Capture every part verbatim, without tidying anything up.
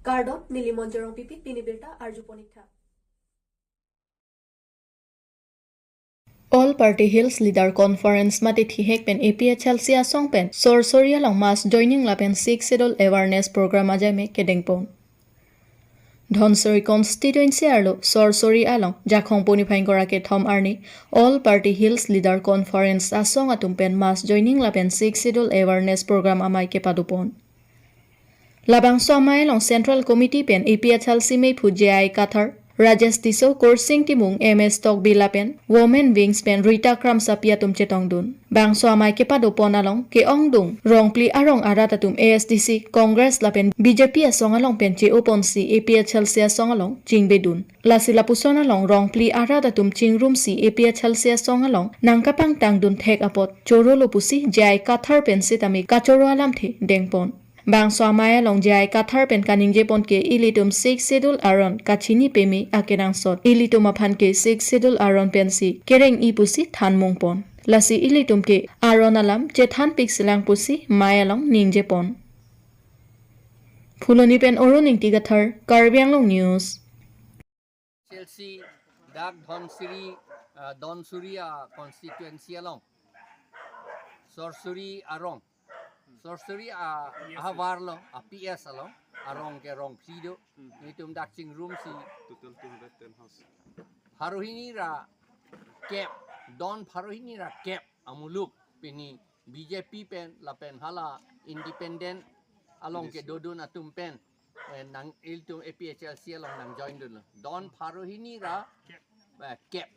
Kardom, neli Monjorong Pipi, pini birta arju ponik tha. All Party Hills Leader Conference mate thihek pen A P H L C asong pen Sorsori along mass joining lapen Sixth Schedule awareness program ajai me kedengpon. Dhansiri constituency arlo Sorsori along Jakhong puni phain kora kethom arni All Party Hills Leader Conference asong atum pen mass joining lapen Sixth Schedule awareness program amei kepadopon. Labangso amei along Central Committee pen A P H L C meiphu J I Kathar, Rajesh Tisso, Kursing Timung, M S Tokbi lapen Women Wings pen Rita Kramsapi atum chetongdun. Bangso amei kepadopon along ke-ongdung Rongpli arong arat atum A S D C, Congress lapen B J P asong along pen che-oponsi A P H L C asong along chingbedun. Lasi lapuson along Rongpli arat atum chingrumsi A P H L C asong along nangkapangtangdun thek apot chorolo pusi J I Kathar pen sitame kachoro alamthe dengpon. Bangso amei along J I Kathar pen kaningjepon ke ilitum Sixth Schedule aron kachini peme akenangsot ilitum aphan ke Sixth Schedule aron pensi kereng-i pusi thanmungpon. Lasi ilitum ke aron alam chethanpik silang pusi amei along ningjepon. Phuloni pen Arun Ingti Kathar, Karbi Anglong News. Chelsea, dak Dhansiri, ah, Dhansiri a constituency along. Sorsori arong. Sorsori a, P S. Ahavar along, a P S along. Arong ke rong phli do. Hmm. Nelitum dak chingrumsi. Total two hundred ten house. Pharo hini ra kep. Don pharo hini ra kep. Amuluk pini B J P pen lapen hala independent along Yes. kedodun atum pen. Eh, nang ilitum A P H L C along nangjoindunlo. Don pharo hini ra, eh, kep.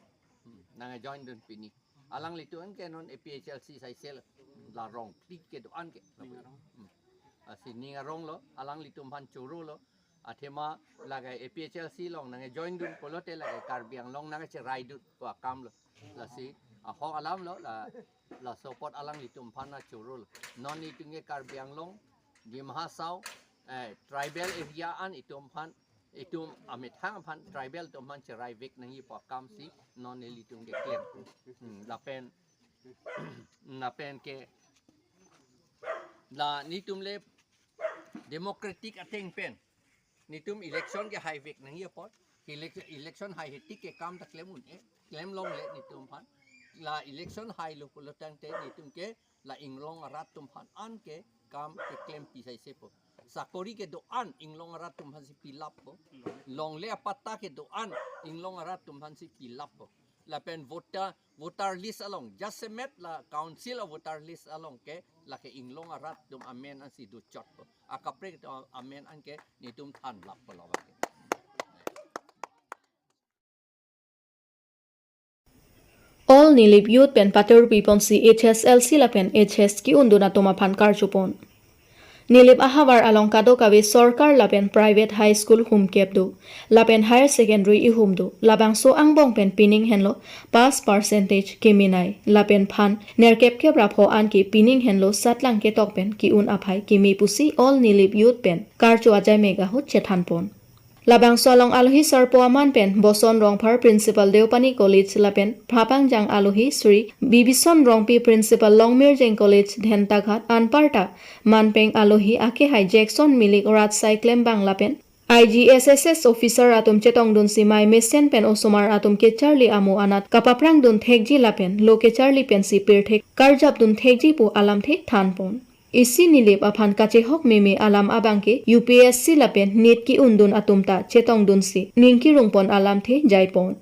Hmm, nangjoindun pini. Alanglitum ke non A P H L C saisel la rong phli kedo-an ke. Hmm. Lasi ning aronglo, alanglitum aphan chorolo. Athema lake A P H L C along nangjoindun pulote lake Karbi Anglong nangcheraidun pu akamlo. Lasi ahok alamlo la, laso apot alanglitum aphan nangchorolo. Non itum ke Karbi Anglong, Dima Hasao, eh, tribal area an itum aphan, itum amethang aphan tribal atum aphan cheraivek nangji pu akamsi non ilitum keklem. Hmm, lapen, lapen ke la nelitum le democratic ateng pen nelitum election kehaivek nangji apot, election, election haihe tik ke kam ta klem un-e, klem longle nelitum aphan. La election hailo pulo tangte nelitum ke la inglong arat atum aphan an ke kam keklempi saise po. Sakori kedo-an inglong arat atum aphansi pilappo. Longle apatta kedo-an inglong arat atum aphansi pilappo. Lapen voter, voter list along, jasemet la council a voter list along ke, lake inglong arat atum amen ansi dochotpo. Akaprek atum amen an ke nelitum thanlappo lo ke. All Nilip Youth pen patur piponsi H S L C lapen H S ki-undun atum aphan karchopon. Nilip ahavar along kadokave sorkar lapen private high school humkep do, lapen higher secondary ihum do, labangso angbong pen pining henlo pass percentage kemenei, lapen phan nerkep kep ra pho an ke pining henlo satlang ketok pen ki-un aphai keme pusi All Nilip Youth pen karcho ajai mega ahut chethanpon. Labangso along alohi sarpo aman pen Boson Rongphar Principal Deopani College lapen phapangjang alohi Sri Bibison Rongpi Principal Longmirjeng College Dhentaghat anparta manpeng alohi akehai Jackson Milik Rat Saiklembang lapen I G S S S officer atum chetongdunsi mei mesen pen osomar atum kecharli amo anat kapaprangdun thekji lapen lo kecharli pensi pirthe karjapdun thekji pu alamthe thanpon. Isi Nilip aphan kachehok meme alam abang ke U P S C lapen NEET ki-undun atum ta chetongdunsi ning kirungpon alamthe jaipon.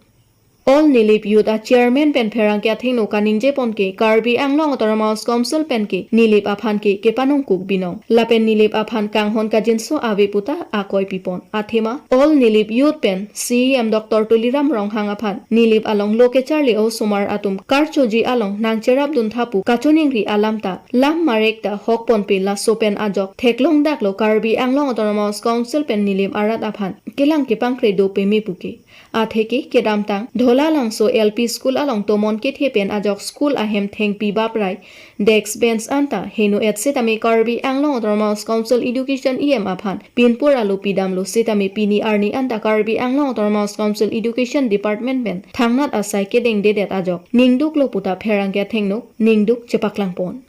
All Nilip Youth a chairman pen pherangke athengno kaningjepon ke Karbi Anglong Autonomous Council pen ke Nilip aphan ke kepanongkuk binong, lapen Nilip aphan kanghon kajinso ave puta akoi pipon. Athema All Nilip Youth pen C E M Doctor Tuliram Ronghang aphan Nilip along lo kecharli osomar atum karchoji along nangcherapdun tha pu kachoningri alam ta lam marek ta hokponpe, laso pen ajok theklongdaklo Karbi Anglong Autonomous Council pen Nilip arat aphan kelang kepangkre do peme puke. Atheke kedamtang Dhola Langso L P School along tomon kethe pen ajok school ahem thengpi baprai, desk bench anta heno et setame Karbi Anglong Autonomous Council Education E M aphan pinpur alo pidamlo setame pini arni anta Karbi Anglong Autonomous Council Education Department pen thangnat asai kedengdedet ajok ningduklo puta pherangke athengno ningduk chepaklangpon.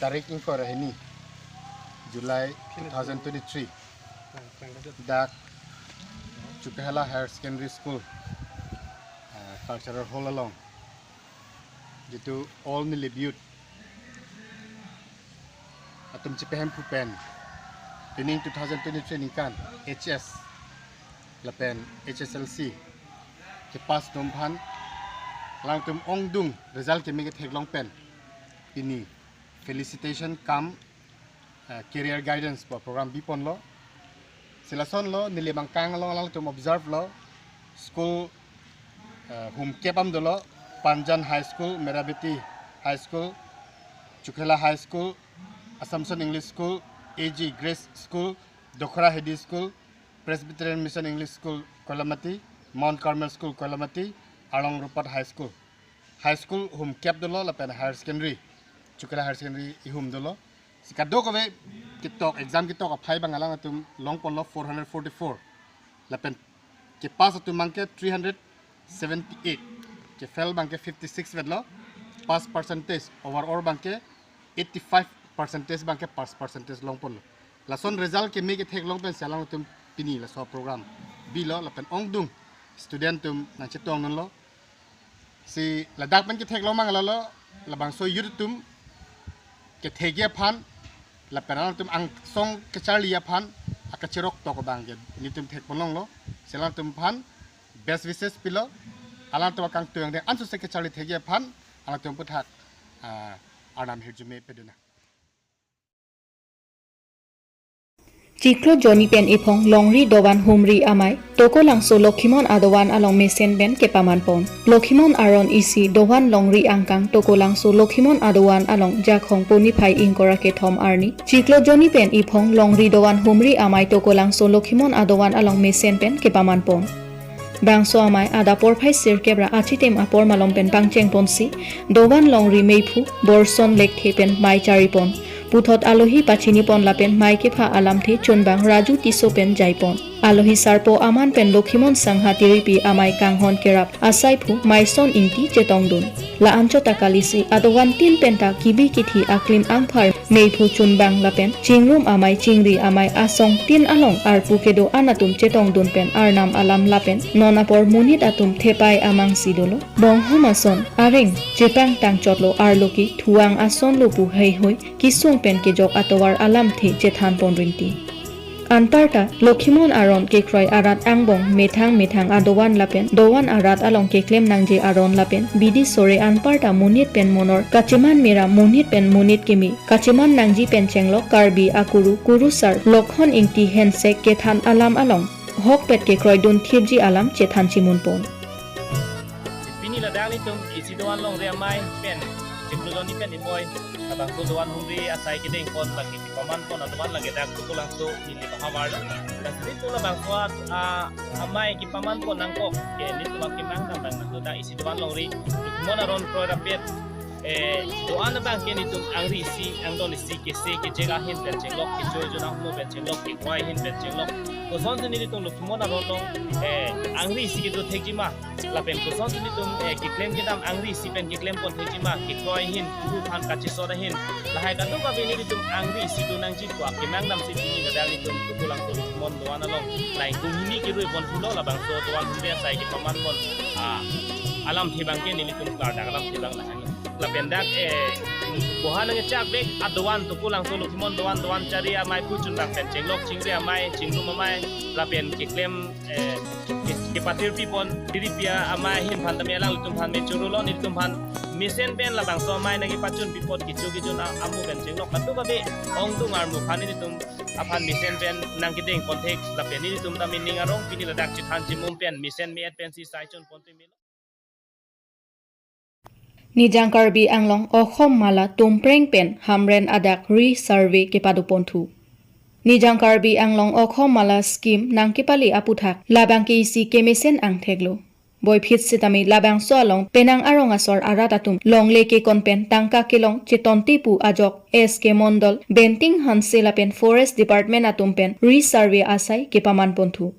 Tarik ingkoi ra hini, July two thousand twenty-three, dak Chokihola Higher Secondary School, uh, Cultural Hall along, jitu all nilip youth atum chepahemphu pen, pining two thousand twenty-three ningkan H S lapen H S L C kepass atum aphan, alangtum ongdung result keme ketheklong pen pini felicitation cum, eh, career guidance pu program biponlo. Si lasonlo, neli mangkang along alangtum observe lo, school, eh, humkep am dolo, Panjan High School, Merabeti High School, Chokihola High School, Assumption English School, A G Grace School, Dokhra Hedi School, Presbyterian Mission English School, Koilamati, Mount Carmel School, Koilamati, Arlong Rupat High School. High School humkep dolo lapen higher secondary, Chokihola Higher Secondary ihum dolo. Si kadokave ketok, exam ketok aphai abang alangtum longponlo four hundred forty-four. Lapen kepass atum abangke three hundred seventy-eight. Kefail abangke fifty-six vetlo. Pass percentage overall abangke eighty-five percentage abangke pass percentage longponlo. Lason result keme ketheklong pensi alangtum pini laso program bilo lapen ongdung student atum nangchetongdunlo. Si ladak pen ketheklong mang lalo, labangso youth atum kethekji aphan lapen alangtum angsong kacharli aphan akacherok tok abangke nelitum thekponlonglo. Si alangtum aphan best wishes pilo. Alangtum akangtui angdeng ansose kacharli thekji aphan alangtum aphuthak, ah, arnam hirjume pedun nang. Chiklo jonni pen iphong longri dovan humri amai Tokolangso Lokhimon adovan along mesen pen kepamanpon. Lokhimon aron isi dovan longri angkang Tokolangso Lokhimon adovan along Jakhong puniphai ingkoi ra kethom arni chiklo jonni pen iphong longri dovan humri amai Tokolangso Lokhimon adovan along mesen pen kepamanpon. Bangso amai adap porphai sirkep ra achitim apor malom pen pangchengponsi dovan longri meiphu Borson Lekthe pen mei charipon. Puthot alohi pachinipon lapen mei kepha alamthe chunbang Raju Tisso pen jaipon. Alohi sarpo aman pen Lokhimon Sangha Tiripi amai kanghon kerap asaiphu Maison Ingti chetongdun. La-anchot ta kalisi adovan tin penta kibi kithi aklim angphar meiphu chunbang lapen chingrum amai chingri amai asong tin along arpu kedo-an atum chetongdun pen arnam alam lapen non apor monit atum thepai amangsi dolo. Bonghom ason areng chepang tangchotlo, arlo ke thuang asonlo pu heihoi kesung pen kejok atovar alamthe chethanpon rinti. Anparta Lokhimon aron kekroi arat angbong methang methang adovan lapen dovan arat along keklem nangji aron lapen bidi sore anparta monit pen monor kacheman mera, monit pen monit keme kacheman nangji pen chenglok Karbi akuru kurusar Lokhon Ingti hensek kethan alam along hokpet kekroidun thipji alam chethan chimunpon. Pini ladak nelitum isi dovan longri amai pen chiklo jonni pen imoi labangso dovan humri asai kedengpon lake kepamanpon adovan lake dak Tokolangso neli bahavar lo. Lasi nelitum labangso a, amai kepamanpon nangkok ke nelitum akemang nang bang nangkok dak isi dovan longri Lokhimon aron kroirapet, eh, dovan abangke nelitum angri isi, angdon isi, kese kejek ahin pen chenglok, kecho ejun ahormu pen chenglok, kekroi ahin pen chenglok. Kosonsi nelitum Lokhimon aron along, eh, angri isi kedo thekji ma, lapen kosonsi nelitum, eh, keklem kedam angri isi pen keklempon thekji ma, kekroi ahin, kuru aphan kachesot ahin, lahai kadokave nelitum angri isi do nangji pu akemang damsi pini ladak nelitum Tokolangso Lokhimon dovan along la ingkung hini keruipon thulo. Labangso dovan humri asai kepamanpon, ah, alamthe abangke nelitum klardak alamthe abang lahai. Lapen dak, eh, boha nangkechak bek adovan Tokolangso Lokhimon dovan, dovan chari amai pu chunbang pen chenglok chingri amai, chingrum amai, lapen keklem, eh, ke, kepatirpipon Tiripi amai ahin aphan tame alanglitum aphan me choro lo, nelitum aphan mesen pen labangso amai nangkepachunpipon kecho kejun a, ahormu pen chenglok kadokave ongdung armu aphan nelitum aphan mesen pen nangkedengpon thek lapen nelitum tame ning arong pini ladak chethan chimum pen mesen me-et pensi sai chonpon peme lo. Nijang Karbi Anglong Okhom Mala Tumpreng pen Hamren adak resurvey kepadoponthu. Nijang Karbi Anglong Okhom Mala scheme nangkepale aputhak labangke isi kemesen angthek lo. Boiphit sitame labangso along penang arong asor arat atum longle kekon pen tangka kelong chetonte pu ajok S K Mondol, Benting Hanse lapen Forest Department atum pen resurvey asai kepamanponthu.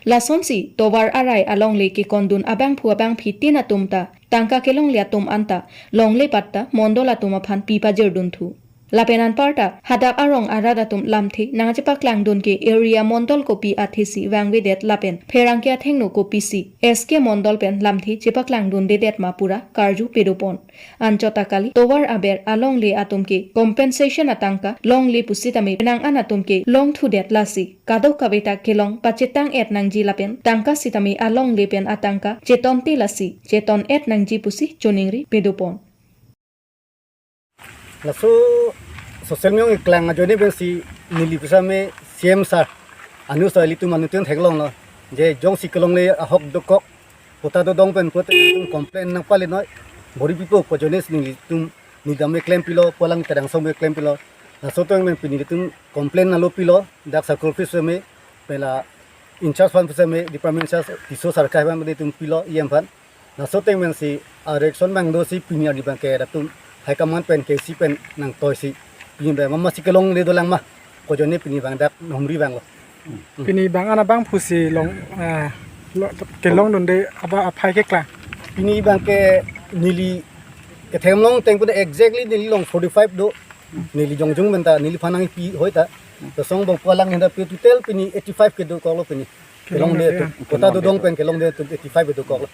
Lasonsi tovar arai alongle kekondun abangphu abangphi tin atum ta tangka kelongle atum anta longle patta mondol atum aphan pipajirdunthu. Lapen anparta hadak arong arat atum lamthe nangchepaklangdun ke area mondol kopi athesi vangvedet lapen pherangke athengno kopisi S K mondol pen lamthe chepaklangdundedet ma pura karju pedopon. Anchot ta kali tovar aber alongle atum ke compensation atangka longle pusitame penang an atum ke longthudet, lasi kadokave ta kelong pachetang-et nangji lapen tangka sitame alongle pen atangka chetonte, lasi cheton-et nangji pusi choningri pedopon. Laso social media keklang ajoine pensi neli pusitame C M sir, anu sir, ilitum anuttin theklonglo je jongsi kelongle ahok dokok, patta dodong pen pute ilitum complain nangpale noi, bor-ipi po pu ajoine si nelitum nidam me klempilo, pu alang kedangsong me klempilo. Laso ateng pen pini ilitum complain nanglo pilo dak circle office me, pen la in charge aphan pusitame, department in charge Tisso sir kahai aphan ilitum pilo, E M aphan. Laso ateng pensi a reaction abang dosi pini arni abangke ilitum high command pen, K C pen nangtoisi, pini abang mama si kelongle dolang ma pu ajoine pini abang dak humri vanglo. Pini abang ana abang pusi long, ah, lo, kelongdunde aba aphai keklang. Pini abangke neli kethemlong ateng pute exactly neli long forty-five do. Neli jongjung pen ta neliphan nangpi hoi ta. Lason abang pu alang henda pi total pini eighty-five kedokoklo pini. Kelongde, kelongde atum, patta dodong pen kelongde atum eighty-five kedokoklo.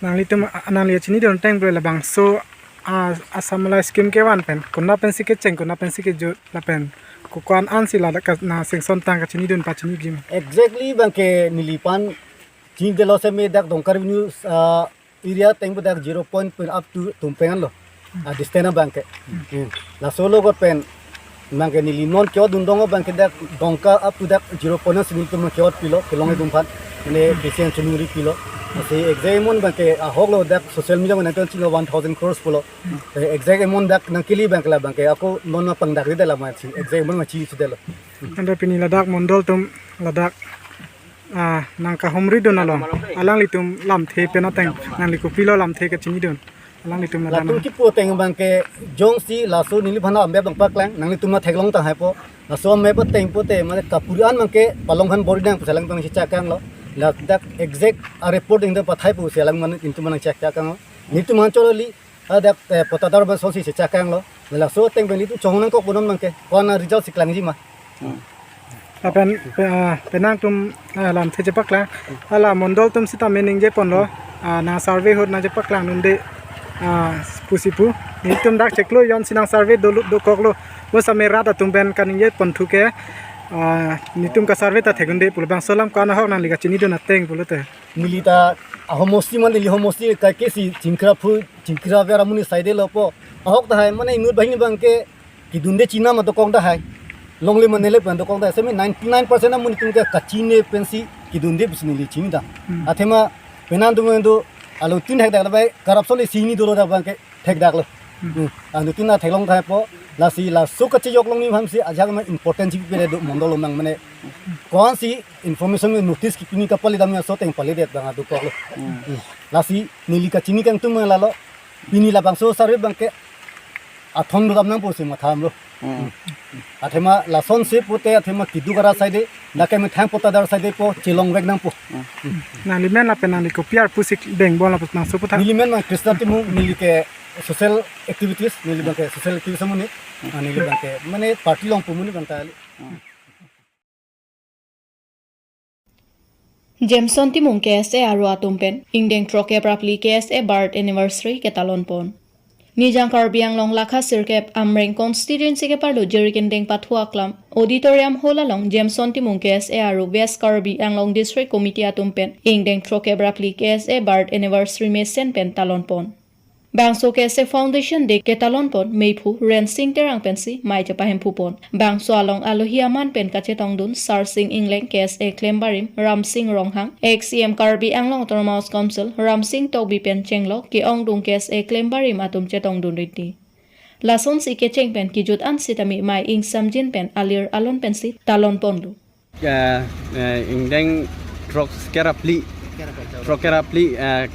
Nanglitum, ah, nangli chinidun ateng pu labangso, ah, Assam Mala scheme kevan pen konat pensi kecheng, konat pensi kejut lapen ko-an ansi ladak ka nang sanction tang kachinidun pachiniji ma? Exactly abangke neliphan chinidetlo sitame dak Dongka revenue, ah, area ateng pu dak zero point pen up to Tumpeng anlo. Ah, distance abangke. Hmm. Laso logot pen abangke neli non ke-otdun dong abangke dak Dongka up to dak zero point si nelitum ke-ot pilo, kelong atum aphan. Mane Christian chunuri pilo. Lasi exact amount abangke ahoklo, dak social media mane nangchinglo one thousand crores pulo. Eh, exact amount dak nangkele abangke la abangke ako non ma pangdakri dela ma si exact amount ma chisi delo. Ante pini ladak mondol atum ladak, ah, nangkahumridun along alanglitum lamthe pen ateng nangli kopilo lamthe kachinidun alanglitum ladak? Latum kipu ateng abangke jongsi laso neliphan ambep abang paklang, nanglitum ma theklong tahai po. Laso ambep ateng pute mane kapuri an abangke palong aphan bor-i nang pu si alang abang si chakanglo. Ladak exact a report ingde pathai pusi alang mane ilitum nangchak chakanglo. Nelitum anchot kali, ah, dak, eh, pattadar abang sonsi si chakanglo. Laso ateng pen ilitum chongnang kok bonon abangke ko-an result si klangji ma. Lapen, pe-, ah, penang atum, ah, lamthe chepaklang. Hala mondol atum sitame ningjeponlo, ah, nang survey ahut nangchepaklangdunde, ah, pusi pu. Nelitum dak chiklo jon si nang survey dolo dokoklo. Bo sitame rat atum pen kaningjeponthu ke, ah, nelitum ka survey ta thekdunde pulo, bangso alam ko-an ahok nangli kachinidun ateng pulote. Neli ta ahomosti mane neli homosti kaike si chingkra phu, chingkra ver amonit saidelo po. Ahok tahai mane inut banghini abangke kedunde chinine ma dokok tahai. Longle mane le pen dokok tahai. Sitame ninety-nine percent amonit atum ke kachine pensi kedunde pusi neli chini ta. Hmm. Athema penang atum do alangtin thekdak bai corruption le sini dolo dak abangke thekdaklo. Hmm. Hmm. Anuttin ta theklong tahai po, lasi laso kachejok longji aphansi ajak ma important si pele do mondol along mane ko-an si information me notice kipini kapale dam laso ateng paledet abang dokoklo. Hmm. Hmm. Lasi neli kachini kangtung ma lalo, pini labangso survey abangke athong dodam nangpo si matha damlo. Hmm. Athema lasonsi pute athema keduk arat saide, dak kemethang pattadar saide po chelongvek nangpo. Nangli men lapen nangli kopi arpu si deng bon lapen nangso puthak? Neli men ma Krishna Timung, neli ke social activities, neli abangke social activities amonit, ah, neli abangke mane party along pu amonit abang ta kali. Jameson Timung K S A aro atum pen ingdeng throkkep ra phli K S A birth anniversary ketalon pon. Nijang Karbi Anglong lakha sirkep Amreng constituency keparlo Jirikindeng Pathu Aklam auditorium hall along Jameson Timung K S A aro West Karbi Anglong District Committee atum pen ingdeng throkkep ra phli K S A birth anniversary mesen pen talon pon. Bangso K S A Foundation Day ketalon pon meiphu Rensing Terang pensi mei chepahemphu pon. Bangso along alohi aman pen kachetongdun Sarsing Engleng, K S A klembarim Ramsing Ronghang, ex C M Karbi Anglong Autonomous Council Ramsing Tokbi pen chenglok ke-ongdung K S A klembarim atum chetongdun rinti. Lasonsi kecheng pen kejut an sitame mei ingsamjin pen alir alon pensi talon ponlo. Eh, eh, ingdeng throkkep ra phli, throkkep ra phli, eh,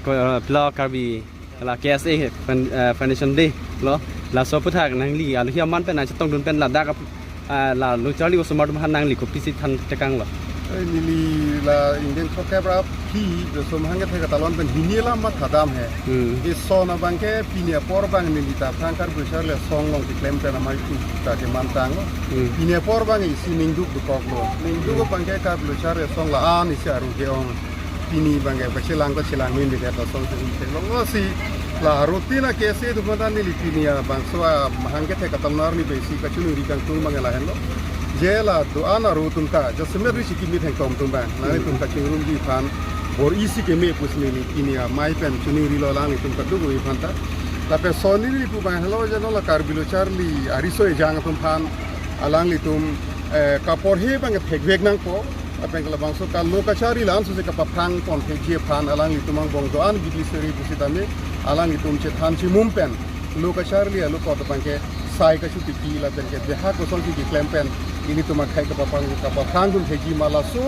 ko-, eh, plo Karbi la K S A Foun-, eh, Foundation Day lo. Laso aputhak nangli alohi aman pen nangchetongdun pen ladak ap-, eh, la Longcharli osomar atum aphan nangli kopisi than tekanglo? Eh, neli la ingdeng throkkep ra aphi, Josomhang kethe katalon pen hini alam mathadam he. Hmm. Eson abangke pini apor abang neli ta aphrang Karbi Lo Charli Asong along keklem pen amei tu ta kemantang lo. Hmm. Pini apor abang isi ningduk dokoklo. Ningduk Hmm. abangke Karbi Lo Charli Asong la-an isi aru ke-ong. Pini abangke pachelang ta chelang min bidet asong si ingthek lo. Lo si la arutin akesi atum aphan ta neli pini abangso amahang kethe katalon arni pen isi kachiningri kangtung abang lahenlo. Je la do-an aru atum ta, jasemet ri si kimi thengtom atum abang. Alanglitum kachingrumji aphan bor-i si keme pusi neli pini amei pen chiningrilo alanglitum kadokave aphan ta. Lapen son neli pu abang helo je non la Karbi Lo Charli ariso ejang atum aphan alanglitum, eh, kaporhe abang thekvek nangpo. Lapen ke labangso kalo kacharli la-an sose kapaphrang ponthekji aphan alanglitum angbong do-an bidi seri pusitame alanglitum chethan chimum pen lo kacharli alo kot abangke sai kachuti pi lapen ke beha kosonsi keklem pen ilitum akhei kapaphrang kapaphrang dunthekji ma laso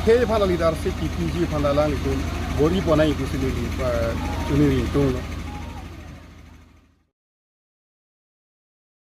khei aphan leadership kipiji aphan alanglitum bor-i ponnang pusi neli, eh, chiningrilo.